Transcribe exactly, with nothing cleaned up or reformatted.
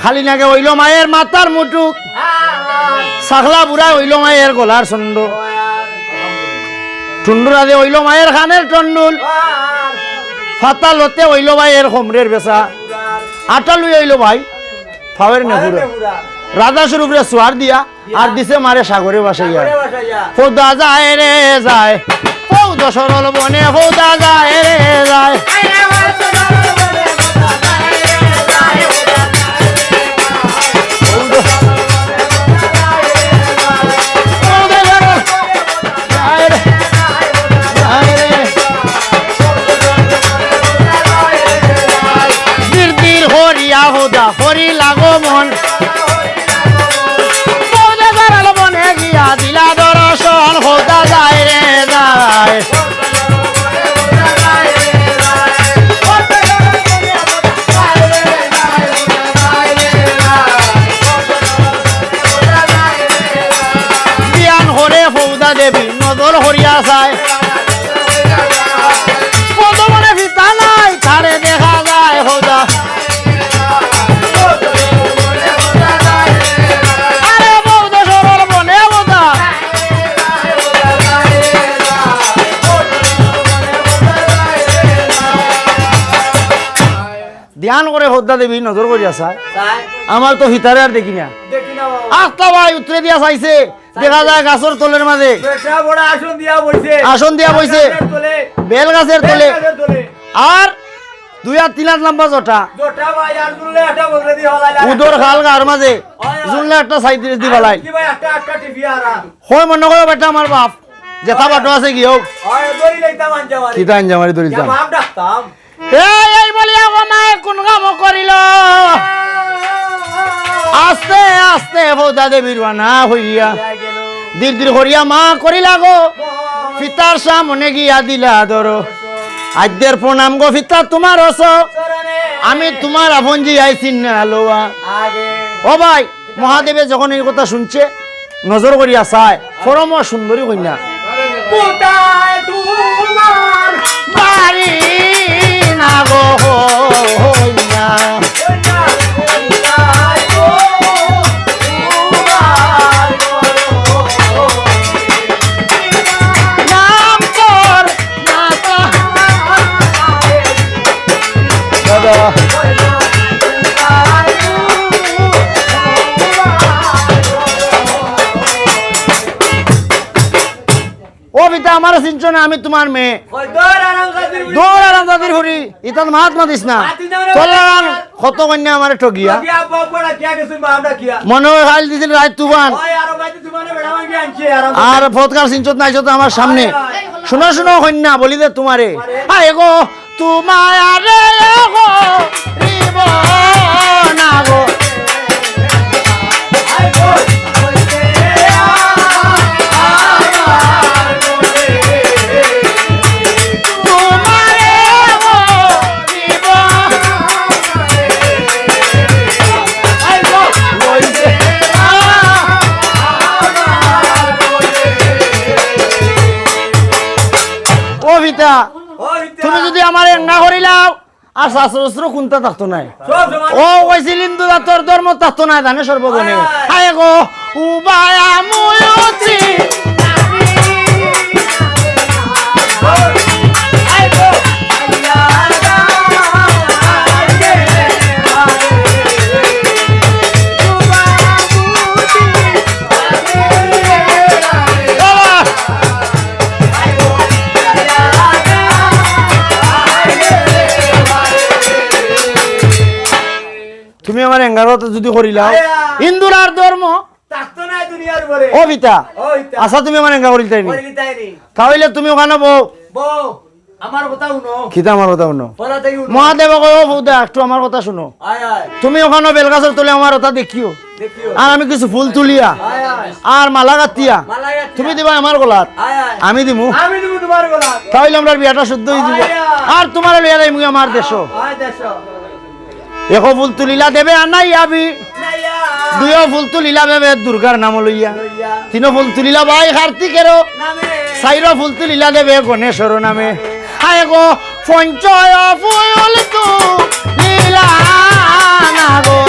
খালি নাগে অইলো মায়ের মাথার মুটুক। ছাগলা বুড়া অইলো মায়ের গলার ছন্দ। টুন্ডুরা দে অইলো মায়ের কানের টন্ডুল। ফাতা লতে অইলো ভাই এর কোমরের বেছা। আটালুই অইলো ভাই ফাওয়ের নেহুরা। রাজা স্বরূপরে সুয়ার দিয়া আর দিছে মারে সাগরে ভাসাইয়া। হৌদা যায় রে যায়, হৌদ সরল বনে হৌদা যায় রে যায়। ধীর ধীর হরিয়া হৌদা হরি লাগো মন। হৌদা সরল বনে গিয়া দিলা দর্শন, হৌদা যায় রে যায়। ধ্যান করে হৌদা দেবী নজর হরিয়া চায়। পদমনে ফিতা নাই, তারে দেখা যায় হৌদা। আরে বৌদ সরল বনে হৌদা। ধ্যান করে হৌদা দেবী নজর করিয়া চায়। আমার তো ফিতারে আর দেখি না। দেখি না বাবা। আস্তা ভাই উতরে দিয়া চাইছে। দেখা যায় গাছর তলের মাঝে। বেটা বড় আসন দিয়া বইছে। আসন দিয়া বইছে। গাছের তলে। বেল গাছের তলে। বেল গাছের তলে। আর দুই আর তিন হাত লম্বা জটা। জটা ভাই আর জুনলে একটা বলতে দি হলাই লাগে। উদর খাল গার মাঝে। হয়, হয়। জুনলে একটা সাইড দি আর ফালাই। কি ভাই একটা, একটা টিপি আর আর। হয় মনে করো বেটা আমার বাপ। যেটা বাটো আছে গিয়েও। হয়, দড়ি লইতাম আঞ্জা মারি। কিতা আঞ্জা মারি দড়ি যা দিতাম? বাপ ডাকতাম। এই, এই বলিয়া ও মায়ে কোন কাম করিল? আস্তে আস্তে হৌদা দেবীর রওনা হইয়া। ধীর ধীর করিয়া মা করিলা গো। ফিতার সামনে গিয়া দিলা ধরো। আইদের প্রণাম গো ফিতা তোমার অস। আমি তোমার আপন জি আইছি না লোয়া। ও ভাই, মহাদেবে যখন এই কথা শুনছে, নজর করিয়া চায়, পরম সুন্দরী কইন্যা। কোথায় তোমার বাড়ি না গো হইয়া? নাম তোর দাদা। ও পিতা, আমারে চিনছো না, আমি তোমার মেয়ে। ওই দৌড় আরাম জাতির বুড়ি। দৌড় আরাম জাতির বুড়ি, ইতান মাত মাতিস না। মাতিস না মানে তোর লাগান কত কইন্যা আমারে ঠগিয়া। ঠগিয়া বাপ বড়া কিয়া গেছুন বা আমরা কিয়া। মনে হয় খাইল দিছিল রাইত তুফান। ওই আরো বাইতে তুফানে বেড়া ভাঙি আনছে আরাম। আর ফটকার চিনছত না আইছত আমার সামনে। হয়, হয়। শুনো, শুনো, কইন্যা, বলি দে তোমারে। আরে। আয় গো, তোমারে গো, রিব না গো। তোমারে গো, রিব। ও পিতা, ও পিতা। তুমি যদি আমারে এঙ্গা করিলাও, আর শাস্ত্র শাস্ত্র কুন্তা থাকতো নায়। সব সমান। ও কইছিল হিন্দু জাতর ধর্ম থাকতো নায়, জানে সর্বজনে। হায়। হায় গো, উবায়া মুয়ুচি। তুমি আমারে এঙ্গার কথা যদি করিলাও, আয়া। হিন্দুর আর ধর্ম থাকতো নায় দুনিয়ার উপরে। ও পিতা, ও পিতা। আচ্ছা, তুমি আমারে এঙ্গা করিলতায় নি? করিলতায় নি। তাইলে তুমি ওখানো বও। বও। আমার কথা হুনো। কিতা আমার কথা হুনো? মহাদেবে কয়, "ও বউদা, একটু আমার কথা হুনো।" আয়, আয়। তুমি ওখানো বেলগাছর তলে আমার ওটা দেখিও। দেখিও। আর আমি কিছু ফুল তুলিয়া, আয়, আয়। আর মালা গাঁথিয়া, মালা গাঁথিয়া। তুমি দিবায় আমার গলাত। আয়, আয়। আমি দিমু। আমি দিমু তোমার গলাত। তাইলে আমরার বিয়াটা শুদ্ধ অইযিবো। আয়, আয়। আর তোমারে লইয়া যাইমু আমার দেশো। আয়, দেশো। একো ফুল তুলিলা দেবে আনাইয়া বি। দুইও ফুল তুলিলা দেবে দুর্গার নাম লইয়া। লইয়া। তিনও ফুল তুলিলা ভাই কার্তিকেরও। নামে। চাইরও ফুল তুলিলা দেবে গণেশর নামে। নামে। হায় গো, পঞ্চয় ফুল তুলিলা না গো।